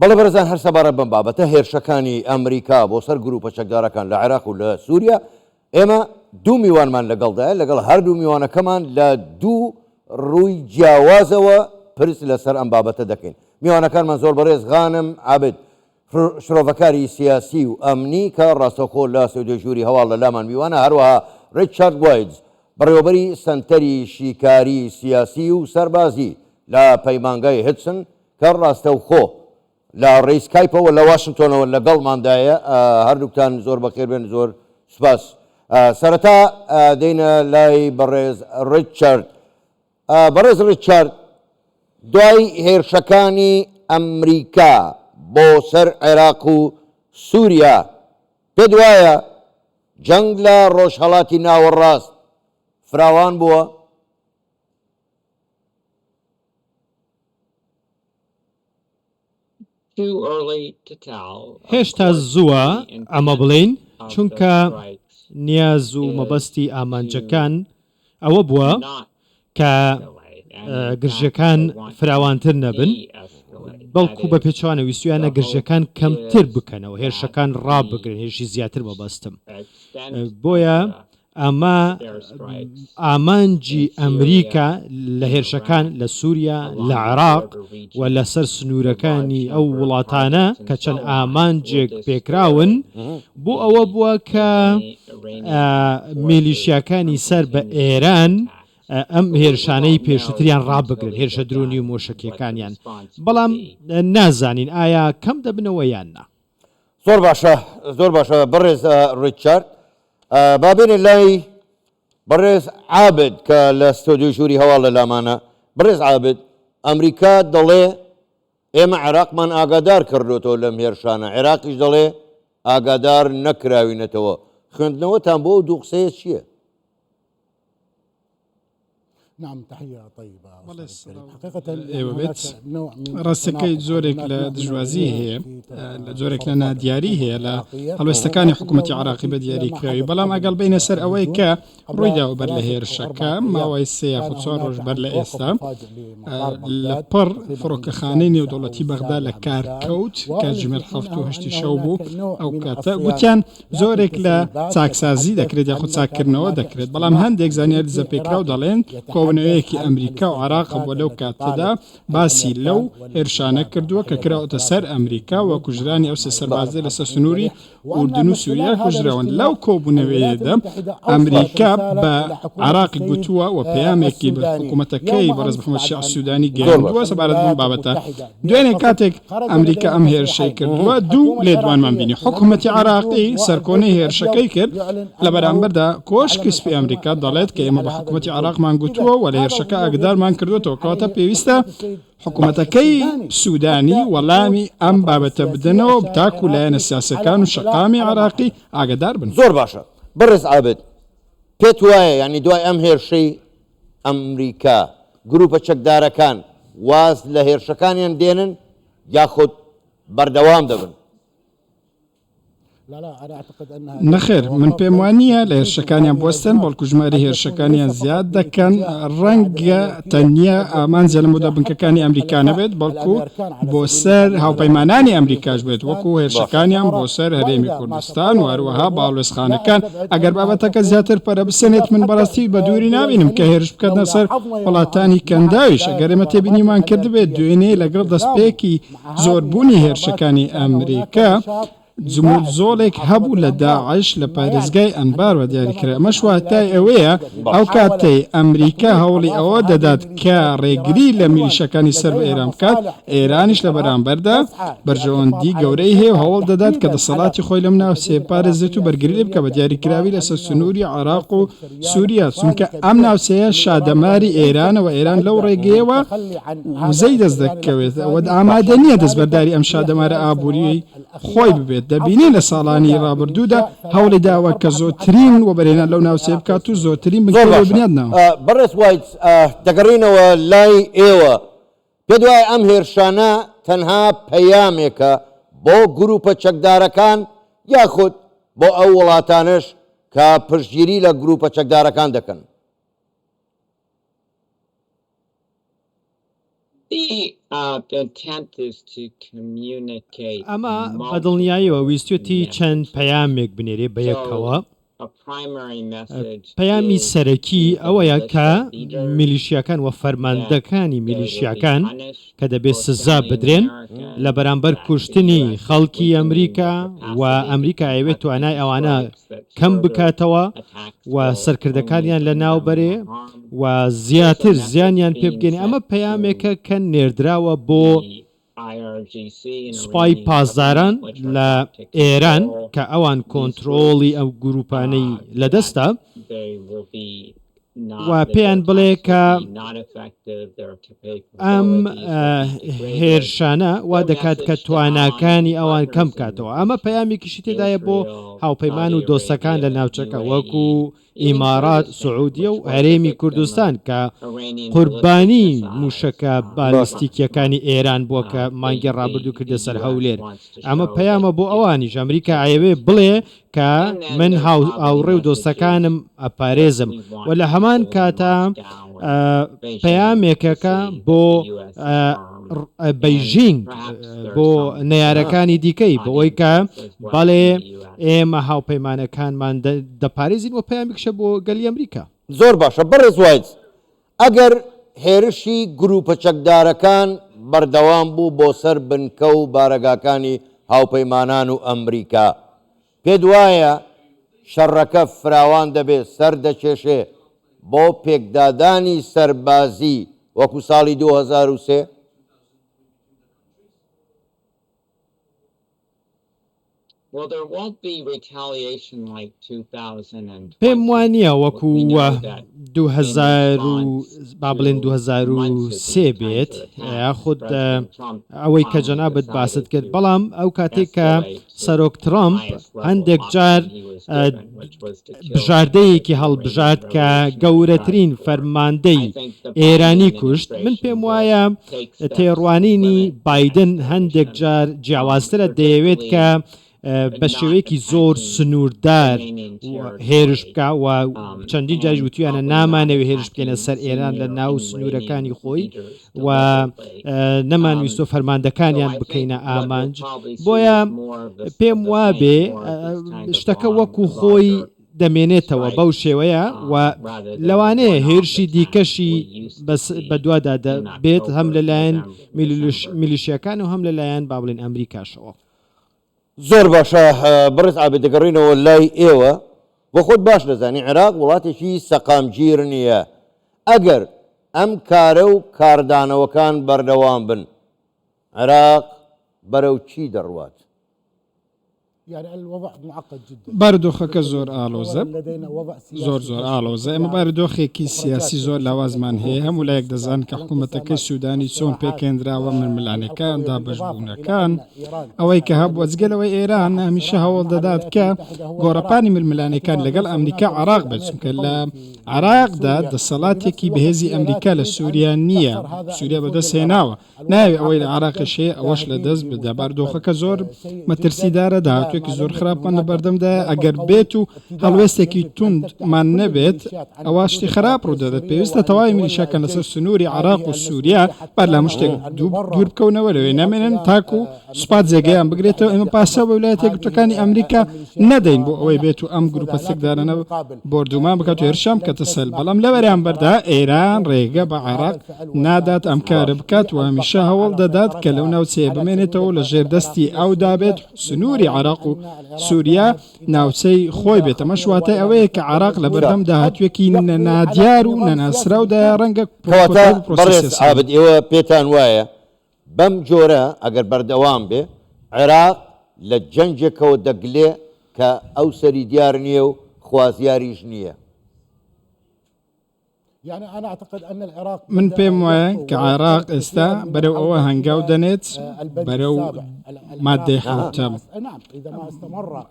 بەڵێ بەڕێزان هەر سەبارەت بەم بابەتە هێرشەکانی ئەمریکا بۆ سەر گروپە چەکدارەکان لە عێراق و لە سووریا ئێمە دوو میوانمان لەگەڵدایە لەگەڵ هەردوو میوانەکەمان لە دوو ڕووی جیاوازەوە پرس لەسەر ئەم بابەتە دەکەین میوانەکانمان زۆر بەڕێز غانم عابد شرۆڤەکاری سیاسی و ئەمنی کە ڕاستەوخۆ لە ستۆدیۆی ژووری هەواڵ لە لامان میوانە هەروەها ڕیچارد وایتز بەڕێوەبەری سەنتەری شیکاری سیاسی و سەربازی لە پەیمانگای هدسن کە ڕاستەوخۆ لە ڕێی سکایپەوە لە واشنتۆنەوە لەگەڵماندایە. هەردووکتان زۆر بەخێربێن، زۆر سوپاس. سەرەتا دێینە لای بەڕێز ڕیچارد. بەڕێز ڕیچارد، دوای هێرشەکانی ئەمریکا بۆ سەر عێراق و سووریا، پێت وایە جەنگ لە ڕۆژهەڵاتی ناوەڕاست فراوان بووە؟ هێشتا زووە ئەمە بڵێین، چونکە نیاز و مەبەستی ئامانجەکان ئەوە بووە کە گرژیەکان فراوانتر نەبن، بەڵکو بە پێچەوانە ویستویانە گرژیەکان کەمتر بکەنەوە، هێرشەکان ڕابگرن، هێرشی زیاتر مەبەستم. بۆیە ئەمە ئامانجی ئەمریکا لە هێرشەکان لە سووریا، لە عێراق و لەسەر سنوورەکانی ئەو وڵاتانە کە چەند ئامانجێک پێکراون، بۆ ئەوە بووە کە میلیشیاکانی سەر بە ئێران ئەم هێرشانەی پێشووتریان ڕابگرن، هێرشە درۆنی و مۆشەکییەکانیان، بەڵام نازانین ئایا کەم دەبنەوە یان نا. زۆر باشە زۆر باشە بەڕێز ڕیچارد با بێنە لای بەڕێز عابد کە لە ستۆدیۆی ژووری هەواڵ لە لامانە بەڕێز عابد ئەمریکا دەڵێ ئێمە عێراقمان ئاگادار کردوێتەوە لەم هێرشانە عێراقیش دەڵێ ئاگادار نەکراوینەتەوە خوێندنەوەتان بۆ دوو قسەیە چییە؟ ئێوە بێت ڕاستەکەی جۆرێک لە دژوازی هەیە لە جۆرێک لە نادیاری هەیە لە هەڵوێستەکانی حکوومەتتی عراقی بە دیاری کراوی بەڵام ئەگەڵ بینە سەر ئەوەی کە ڕوویداوە بەر لە هێرشەکە ماوەی سێ یاخود چوار ڕۆژ بەر لە ئێستا لە پڕ فڕۆکەخانەی نێودەوڵەتی بەغدا لە کار کەوت کاتژمێر حەفت و هەشتی شەو بوو ئەو کاتە گوتیان زۆرێک لە چاکسازی دەکرێت یاخود چاککردنەوە دەکرێت، بەڵام هەندێک زانیاری دزەپێکراو دەڵێن کۆبوونەوەیەکی ئەمریکا و عێراق هەبووە لەو کاتەدا باسی لەو هێرشانە کردووە کە کراوەتە سەر ئەمریکا و کوژرانی ئەو سێ سەربازەی لەسەر سنووری ئوردن و سووریا کوژراون. لەو کۆبوونەوەیەدا ئەمریکا بە عێراقی گوتووە و پەیامێکی بە حکوومەتەکەی بەڕێز محەممەد شیاع سوودانی گەیاندووە سەبارەت بەم بابەتە. دوێنێ کاتێک ئەمریکا ئەم هێرشەی کردووە دوو لێدوانمان بینی حکوومەتی عێراقی سەرکۆنەی هێرشەکەی کرد لە بەرامبەردا کۆشکی سپی ئەمریکا دەڵێت کە ئێمە بە حکوومەتی عێراقمان گوتووە و لە هێرشەکە ئاگدارمان کردوێتەوە کەواتە پێویستە حکوومەتەکەی سوودانی وەڵامی ئەم بابەتە بدەنەوە تاکو لایەنە سیاسەکان و شەقامی عێراقی ئاگدار بن. زۆر باشە بەڕێز عابد پێت وایە یانی دوای ئەم هێرشەی ئەمریکا، گروپە چەکدارەکان واز لە هێرشەکانیان دێنن یاخود بەردەوام دەبن؟ نەخێر، من پێم وا نییە لە هێرشەکانیان بوەستن، بەڵکو ژمارەی هێرشەکانیان زیاد دەکەن، ڕەنگە تەنیا ئامانجیان لەمەودا بنکەکانی ئەمریکا نەبێت، بەڵکو بۆ سەر هاوپەیمانانی ئەمریکاش بێت، وەکو هێرشەکانیان بۆ سەر هەرێمی کوردستان و هەروەها باڵوێزخانەکان. ئەگەر بابەتەکە زیاتر پەرە بسێنێت، من بەڕاستی بە دووری نابینم کە هێرش بکاتە سەر وڵاتانی کەنداویش. ئەگەر ئێمە تێبینیمان کردبێت، دوێنێ لەگەڵ دەستپێکی زۆربوونی هێرشەکانی ئەمریکا، جموجۆڵێک هەبوو لە داعش لە پارێزگای ئەنبار و دیاریکرا ئەمەش واتای ئەوەیە ئەو کاتەی ئەمریکا هەوڵی ئەوە دەدات کە ڕێگری لە میلیشەکانی سەر بە ئێران بکات ئێرانیش لە بەرامبەردا بەرژەوەندی گەورەی هەیە و هەوڵ دەدات کە دەسەڵاتی خۆی لەم ناوچەیە بپارێزێت و بەرگری لێ بکات بە دیاریکراوی لەسەر سنووری عێراق و سووریا چونکە ئەم ناوچەیە شادەماری ئێرانە و ئێران لەو ڕێگەیەوە وزەی دەست دەکەوێت و ئامادە نییە دەستبەرداری ئەم شادەمارە ئابووریی خۆی ببێت دەبینین لە ساڵانی ڕابردوودا هەوڵی داوە کە زۆرترین وەبەرهێنان لەو ناوچەیە بکات و زۆرترین زۆر بنکەی باشە بنیاد ناوە. بەڕێز وایتس دەگەڕێینەوە لای ئێوە پێت وایە ئەم هێرشانە تەنها پەیامێکە بۆ گروپە چەکدارەکان یاخود بۆ ئەو وڵاتانەش کە پشتگیری لە گروپە چەکدارەکان دەکەن؟ ئەمە بە دڵنیاییەوە ویستویەتی چەند پەیامێک بنێرێ بەیەکەوە. پەیامی سەرەکی ئەوەیە کە میلیشیاکان و فەرماندەکانی میلیشیاکان کە دەبێت سزا بدرێن لە بەرامبەر کوشتنی خەڵکی ئەمریکا و ئەمریکا ئەیەوێت توانای ئەوانە کەم بکاتەوە و سەرکردەکانیان لە ناو بەرێ و زیاتر زیانیان پێ بگەێنێ ئەمە پەیامێکە کە نێردراوە بۆ سوپای پاسداران لە ئێران کە ئەوان کۆنترۆڵی ئەو گروپانەی لەدەستە و پێیان بڵێ کە ئەم هێرشانە وا دەکات کە تواناکانی ئەوان کەم بکاتەوە ئەمە پەیامێکیشی تێدایە بۆ هاوپەیمان و دۆستەکان لە ناوچەکە وەکو ئیمارات، سعودیە و هەرێمی کوردستان کە قوربانی مووشەکە بالیستیکیەکانی ئێران بووە کە مانگی ڕابردوو کردە سەر هەولێر. ئەمە پەیامە بۆ ئەوانیش، ئەمریکا ئەیەوێ بڵێ کە من هاوڕێ و دۆستەکانم ئەپارێزم و لە هەمان کاتا پەیامێکەکە بۆ بەیژینگ بۆ نەیارەکانی دیکەی بەوەی کە بەڵێ ئێمە هاوپەیمانەکانمان دەپارێزین و پەیامێکیشە بۆ گەلی ئەمریکا. زۆر باشە بەڕێز وایتز، ئەگەر هێرشی گروپە چەکدارەکان بەردەوام بوو بۆ سەر بنکە و بارەگاکانی هاوپەیمانان و ئەمریکا، پێت وایە شەڕەکە فراوان دەبێ سەر دەکێشێ بۆ پێکدادانی سەربازی وەکو ساڵی 2003؟ پێم وانییە وەکو 2000 و با بڵێن 2003 بێت یاخود ئەوەی کە جەنابت باست کرد بەڵام ئەو کاتێک کە سەرۆک ترامپ هەندێک جار بژاردەیەکی هەڵبژارد کە گەورەترین فەرماندەی ئێرانی کوشت، من پێم وایە تێڕوانینی بایدن هەندێک جار جیاوازترە، دەیەوێت کە بە شێوەیەکی زۆر سنووردار هێرش بکا و چەندین جاریش وتویانە نامانەوێت هێرش بکەینە سەر ئێران لە ناو سنوورەکانی خۆی و نەمانویستوە فەرماندەکانیان بکەینە ئامانج بۆیە پێم وابێ شتەکە وەکو خۆی دەمێنێتەوە بەو شێوەیە و لەوانەیە هێرشی دیکەشی بەدوادا دەبێت هەم لەلایەن میلیشیاکان و هەم لەلایەن با بڵێن ئەمریکاشەوە. زۆر باشە بەڕێز عابد دەگەڕێینەوە لای ئێوە بۆ خۆت باش دەزانی عێراق وڵاتێکی سەقامگیر نییە ئەگەر ئەم کارە و کاردانەوەکان بەردەوام بن عێراق بەرەو چی دەڕوات؟ بارودۆخەکە زۆر ئاڵۆزە، زۆر زۆر ئاڵۆزە. ئێمە بارودۆخێکی سیاسی زۆر لاوازمان هەیە. هەموو لایەک دەزانن کە حکوومەتەکەی سوودانی چۆن پێکهێنراوە، ململانێکان، دابەشبوونەکان، ئەوەی کە هەبووە. جگە لەوەی ئێران هەمیشە هەوڵ دەدات کە گۆڕەپانی ململانێکان لەگەڵ ئەمریکا و عێراق بێت، چونکە لە عێراقدا دەسەڵاتێکی بەهێزی ئەمریکا لە سووریا نییە، سووریا بەدەست هێناوە. نایەوێ ئەوەی لە عێراقیش هەیە ئەوەش لە دەست بدا. بارودۆخەکە زۆر مەترسیدارە، داهاتوویەکی زۆر خراپمان لە بەردەمدایە، ئەگەر بێت و هەڵوێستێکی توندمان نەبێت ئەوا شتی خراپ ڕوودەدات. پێویستە تەواوی میلیشیاکان لەسەر سنووری عێراق و سووریا بەر لە هەموو شتێک دوور بکەونەوە، لەوێ نەمێنن تاکو سوپا جێگەیان بگرێتەوە. ئێمە پاساو بە ویلایەتە یەکگرتووەکانی ئەمریکا نەدەین بۆ ئەوەی بێت و ئەم گرووپە چەکدارانە بۆردومان بکات و هێرشیان بکاتە سەر، بەڵام لەبەرامبەردا ئێران ڕێگە بە عێراق نادات ئەم کارە بکات و هەمیشە هەوڵ دەدات کە لەو ناوچەیە بمێنێتەوە و لە ژێر دەستی ئەودا بێت سنووری عێراق و سووریا ناوچەی خۆی بێت، ئەمەش واتای ئەوەیە کە عێراق لەبەردەم داهاتوویەکی نادیار و نەناسراودایە ڕەنگە کەواتە کۆتایی بە پرۆسەی بەڕێز سیاسی عابد بێت. ئێوە پێتان وایە بەم جۆرە ئەگەر بەردەوام بێ عێراق لە جەنگێکەوە دەگلێ کە ئەو سەری دیار نییە و خوازیاریش نییە؟ من پێم وایە کە عێراق ئێستا بەرەو ئەوە هەنگاو دەنێت بەرەو مادەی حەوتەم.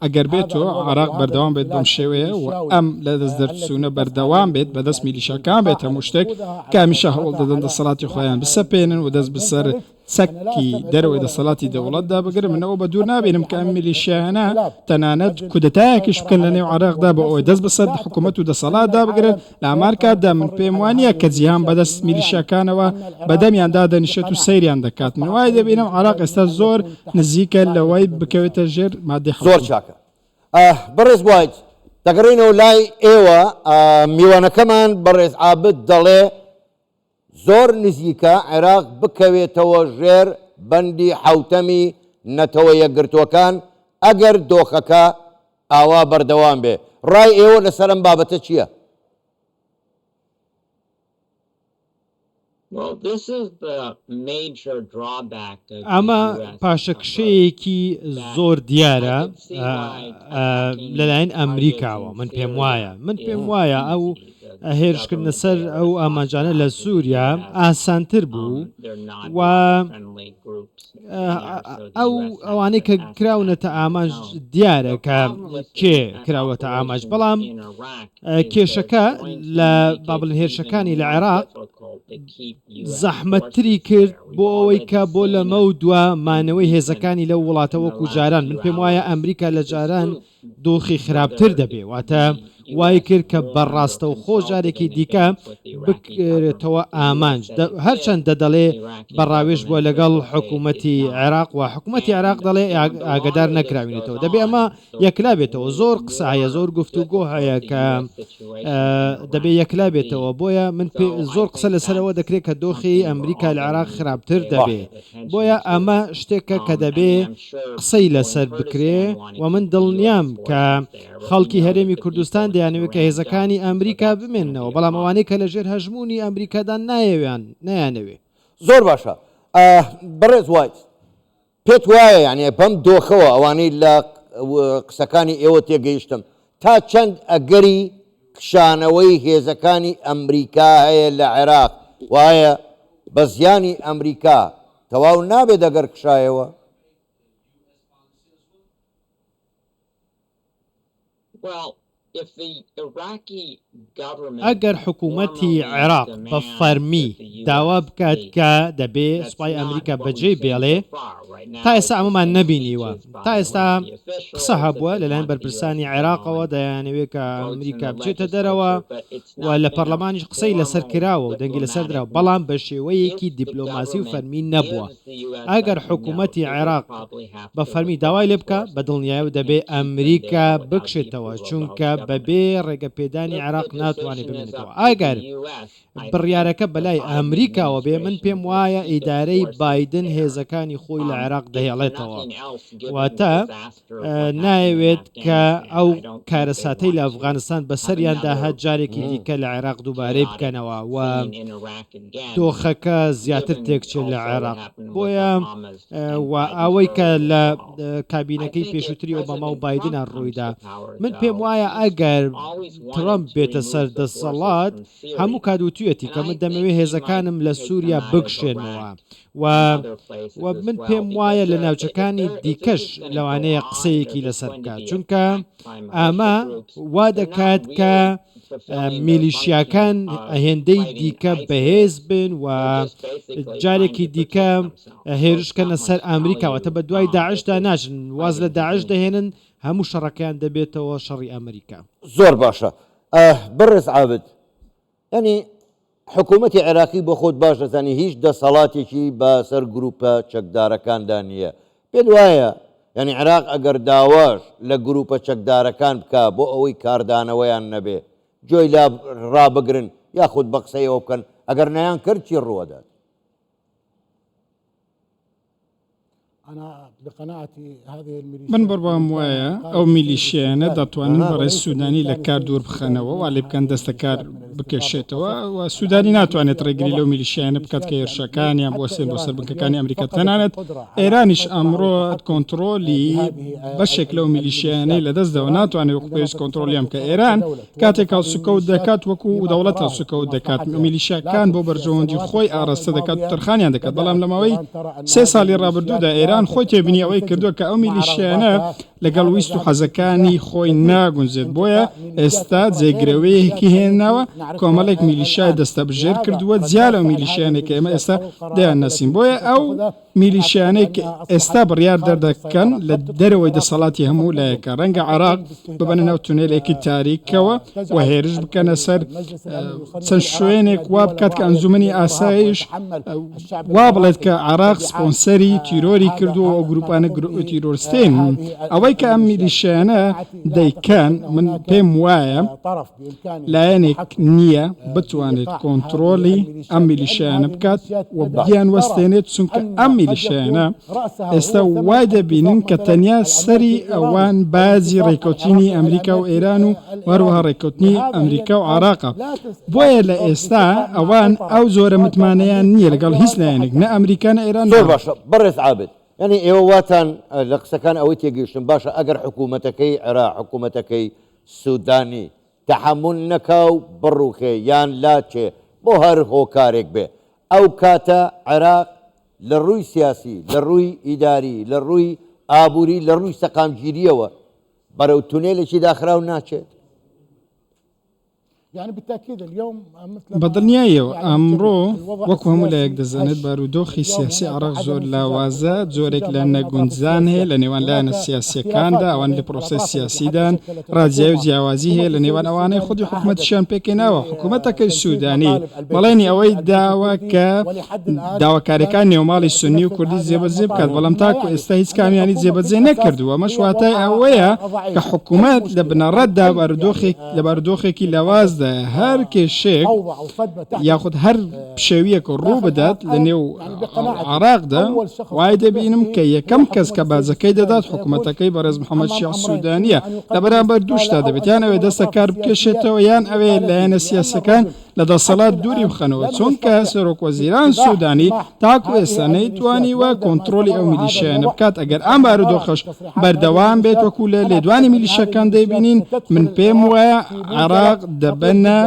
ئەگەر بێتۆ عێراق بەردەوام بێت بەم شێوەیە و ئەم لە دەست دەرچوونە بەردەوام بێت بەدەست میلیشاکان بێت هەموو شتێک کە هەمیشە هەوڵ دەدەن دەسەڵاتی خۆیان بسەپێنن و دەست بەسەر چەکی دەرەوەی دەسەڵاتی دەوڵەت دابگرن، من ئەوە بە دوور نابینم کە ئەم میلیشیایانە تەنانەت کودەتایەکیش بکەن لە نێو عێراقدا بۆ ئەوەی دەست بەسەر حکوومەت و دەسەڵاتدا بگرن، لە هەمان کاتدا من پێم وا نییە کە جیهان بەدەست میلیشیاکانەوە بەدەمیان دادەنیشێت و سەیریان دەکات، من وای دەبینم عێراق ئێستا زۆر نزیکە لەوەی بکەوێتە ژێر مادەی زۆر حەوتەم. چاکە بەڕێز وایت، دەگەڕێینەوە لای ئێوە، میوانەکەمان بەڕێز عابد دەڵێ زۆر نزیکە عێراق بکەوێتەوە ژێر بەندی حەوتەمی نەتەوە یەکگرتووەکان ئەگەر دۆخەکە ئاوا بەردەوام بێ، ڕای ئێوە لەسەر ئەم بابەتە چییە؟ ئەمە پاشەکشەیەکی زۆر دیارە لەلایەن ئەمریکاوە من پێم وایە من پێم وایە ئەو هێرشکردنە سەر ئەو ئامانجانە لە سووریا ئاسانتر بوو و ئەو ئەوانەی کە کراونەتە ئامانج دیارە کە کێ کراوەتە ئامانج بەڵام کێشەکە لە با بڵێن هێرشەکانی لە عێراق زەحمەتتری کرد بۆ ئەوەی کە بۆ لەمە و دوا مانەوەی هێزەکانی لەو وڵاتە وەکو جاران من پێم وایە ئەمریکا لە جاران دۆخی خراپتر دەبێ واتە وای کرد کە بە ڕاستەوخۆ جارێکی دیکە بکرێتەوە ئامانج هەرچەندە دەڵێ بە ڕاوێژ بووە لەگەڵ حکوومەتی عێراق و حکوومەتی عێراق دەڵێ ئاگدار نەکراوینێتەوە دەبێ ئەمە یەکلا بێتەوە زۆر قسە هەیە زۆر گفتوگۆ هەیە کە دەبێ یەکلا بێتەوە بۆیە من زۆر قسە لەسەرەوە دەکرێت کە دۆخی ئەمریکا لە عێراق خراپتر دەبێ بۆیە ئەمە شتێکە کە دەبێ قسەی لەسەر بکرێ و من دڵنیام کە خەڵکی هەرێمی کوردستان دەیانەوێت کە هێزەکانی ئەمریکا بمێننەوە بەڵام ئەوانەی کە لەژێر هەژموونی ئەمریکادا نایەوێن نایانەوێ. زۆر باشە بەڕێز وایت پێت وایە یعنی بەم دۆخەوە ئەوانەی لە قسەکانی ئێوە تێگەیشتم تا چەند ئەگەری کشانەوەی هێزەکانی ئەمریکا هەیە لە عێراق وایە بە زیانی ئەمریکا تەواو نابێت ئەگەر کشایەوە؟ ئەگەر حکوومەتی عێراق بە فەرمی داوا بکات کە دەبێ سوپای ئەمریکا بەجێی بێڵێ، تا ئێستا ئەمەمان نەبینیوە. تا ئێستا قسە هەبووە لەلایەن بەرپرسانی عێراقەوە دەیانەوێت کە ئەمریکا بچێتە دەرەوە و لە پەرلەمانیش قسەی لەسەر کراوە و دەنگی لەسەر دراوە، بەڵام بە شێوەیەکی دیپلۆماسی و فەرمی نەبووە. ئەگەر حکوومەتی عێراق بە فەرمی داوای لێ بکا، بە دڵنیایەوە دەبێ ئەمریکا بکشێتەوە، چونکە بەبێ ڕێگەپێدانی عێراق ناتوانێ بمێنێتەوە. ئەگەر بڕیارەکە بەلای ئەمریکاوە بێ، من پێم وایە ئیدارەی بایدن هێزەکانی خۆی لە عێراق دەهێڵێتەوە. واتە نایەوێت کە ئەو کارەساتەی لە ئەفغانستان بەسەریاندا هات جارێکی دیکە لە عێراق دووبارەی بکەنەوە و دۆخەکە زیاتر تێکچێت لە عێراق. بۆیە و ئەوەی کە لە کابینەکەی پێشووتری ئۆباما و بایدنا ڕوویدا، من پێم وایە ئەگەر ترەمپ بێتە سەر دەسەڵات هەموو کات وتویەتی کە من دەمەوێت هێزەکانم لە سووریا بکشێنمەوە و و من پێم وایە لە ناوچەکانی دیکەش لەوانەیە قسەیەکی لەسەر بکات چونکە ئەمە وا دەکات کە میلیشیاکان هێندەی دیکە بەهێز بن و جارێکی دیکە هێرشکەنە سەر ئەمریکاوەتە بە دوای داعشدا ناچن واز لە داعش دەهێنن هەموو شەڕەکەیان دەبێتەوە شەڕی ئەمریکا. زۆر باشە بەڕێز عابد یانی حکوومەتی عێراقی بۆ خۆت باش دەزانی هیچ دەسەڵاتێکی بەسەر گروپە چەکدارەکاندا نییە پێت وایە یانی عێراق ئەگەر داواش لە گروپە چەکدارەکان بکا بۆ ئەوەی کاردانەوەیان نەبێ گوێی لا ڕابگرن یاخود بە قسەی ئەوە بکەن ئەگەر نەیان کرد چی ڕووەدات؟ من بڕوام وایە ئەو میلیشیایانە دەتوانن بەڕێز سوودانی لە کار دوور بخەنەوە، وا لێ بکەن دەست لە کار بکێشێتەوە و سوودانی ناتوانێت ڕێگری لەو میلیشیایانە بکات کە هێرشەکانیان بوەستێن بۆ سەر بنکەکانی ئەمریکا، تەنانەت ئێرانیش ئەمڕۆ کۆنتڕۆلی بەشێک لەو میلیشیایانەی لەدەستداوە، ناتوانێت وەکو پێویست کۆنتڕۆلیان بکات. ئێران کاتێک هەڵسوکەوت دەکات وەکو دەوڵەت هەڵسوکەوت دەکات، میلیشیاکان بۆ بەرژەوەندی خۆی ئاڕاستە دەکات و تەرخانیان دەکات، بەڵام لە ماوەی سێ ساڵی ڕابردوودا ئێران خۆی تێبینی ئەوەی کردووە کە ئەو میلیشیایانە لەگەڵ ویست و حەزەکانی خۆی ناگونجێت، بۆیە ئێستا جێگرەوەیەکی هێناوە، کۆمەڵێک میلیشیای دەستەبژێر کردووە جیا لەو میلیشیانەی کە ئێمە ئێستا دەیانناسین، بۆیە ئەو میلیشیانەی کە ئێستا بڕیار دەردەکەن لە دەرەوەی دەسەڵاتی هەموو لایەکە، ڕەنگە عێراق ببەنە ناو تونێلێکی تاریکەوە و هێرش بکەنە سەر چەند شوێنێک وا بکات کە ئەنجومەنی ئاسایش وا بڵێت کە عێراق سپۆنسەری تیرۆری کردووە و ئەو گروپانە تیرۆرستین. ئەوەی کە ئەم میلیشیانە دەیکەن من پێم وایە لایەنێک نییە بتوانێت کۆنتڕۆڵی ئەم میلیشیانە بکات و بیان وەستێنێت، چونکە ئەم میلیشیانە ئێستا وای دەبینن کە تەنیا سەری ئەوان باجی ڕێککەوتنی ئەمریکا و ئێران و هەروەها ڕێککەوتنی ئەمریکا و عێراقە، بۆیە لە ئێستا ئەوان ئەو جۆرە متمانەیان نییە لەگەڵ هیچ لایەنێک نە ئەمریکا نە ئێران زۆر باشە بەڕێز عابد یانی ئێوە واتان لە قسەکان ئەوەی تێگەیشتم باشە ئەگەر حکوومەتەکەی عێراق حکوومەتەکەی سوودانی تەحەمول نەکا و بڕوخێ یان لاچێ بۆ هەر هۆکارێک بێ ئەو کاتە عێراق لە ڕووی سیاسی لە ڕووی ئیداری لە ڕووی ئابووری لە ڕووی سەقامگیریەوە بەرەو تونێلێکی داخراو ناچێت؟ بە دڵنیاییەوە ئەمڕۆ وەکو هەموو لایەک دەزانێت بارودۆخی سیاسی عێراق زۆر لاوازە، جۆرێک لە نەگونجان هەیە لە نێوان لایەنە سیاسییەکاندا، ئەوان لە پرۆسەی سیاسیدان، ڕاجیایی و جیاوازی هەیە لە نێوان ئەوانەی خودی حکومەتیشیان پێکهێناوە، حکومەتەکەی سودانی بەڵێنی ئەوەی داوە کە داواکارییەکانی نێوماڵی سوننی و کوردی جێبەجێ بکات، بەڵام تاکو ئێستا هیچ کامیانی جێبەجێ نەکردووە، ئەمەش واتای ئەوەیە کە حکومەت لە بنەڕەتدا بارودۆخێک لە بارودۆخێکی لاوازدایە، هەر کێشەیەک یاخود هەر پشێوییەک ڕووبدات لە نێو عێراقدا، وای دەبینم کە یەکەم کەس کە باجەکەی دەدات حکومەتەکەی بەڕێز محەمەد شیاع سودانییە، لە بەرامبەر دوو شتدا دەبێت، یان ئەوێ دەست لە کار بکێشێتەوە یان ئەوێ لایەنە سیاسییەکان لە دەسەڵات دووری بخەنەوە، چونکە سەرۆکوەزیران سودانی تاکو ئێستا نەیتوانیوە کۆنترۆڵی ئەو میلیشیایانە بکات، ئەگەر ئەم بارودۆخەش بەردەوام بێت وەکو لە لێدوانی میلیشیاکان دەیبینین، من پێم وایە عێراق دەبەنە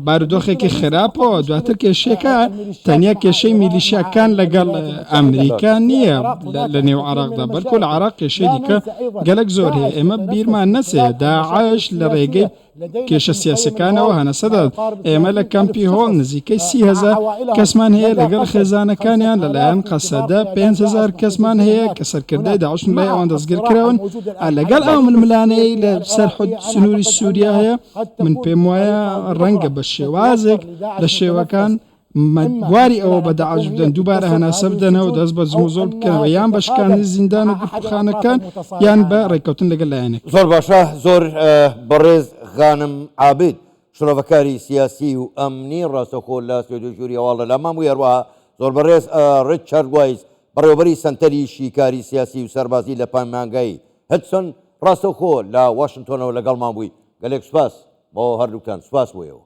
بارودۆخێکی خراپەوە، دواتر کێشەکە تەنیا کێشەی میلیشیاکان لەگەڵ ئەمریکا نییە لە نێو عێراقدا، بەڵکو لە عێراق کێشەی دیکە گەلەک زۆر هەیە، ئێمە بیرمان نەچێت داعش لە ڕێگەی کێشە سیاسیەکانەوە هەنەسە دەدات. ئێمە لە کەمپی هۆڵ نزیکەی 30,000 کەسمان هەیە لەگەڵ خێزانەکانیان لەلایەن قەسەدە 5000 کەسمان هەیە کە سەرکردەی داعشن لای ئەوان دەستگیرکراون لەگەڵ ئەو ململانێی لە سەر سنووری سووریا هەیە من پێم وایە ڕەنگە بە شێوازێک لە شێوەکان بواری ئەوە بە داعش بدەن دووبارە هەناسە بدەنەوە دەست بە جموجۆڵ بکەنەوە یان بە شکاندنی زیندان و گرتووخانەکان یان بە ڕێککەوتن لەگەڵ لایەنێک. زۆر باشە زۆر بەڕێز غانم عابید شرۆڤەکاری سیاسی و ئەمنی ڕاستەوخۆ لە ستۆدیۆی ژووری هەواڵ لە لامان بووی هەروەها زۆر بەڕێز ڕیچارد وایز بەڕێوەبەری سەنتەری شیکاری سیاسی و سەربازی لە پەیمانگای هدسۆن ڕاستەوخۆ لە واشنتۆنەوە لەگەڵمان بووی گەلێک سوپاس بۆ هەردووکتان سوپاس بۆ ئێوە.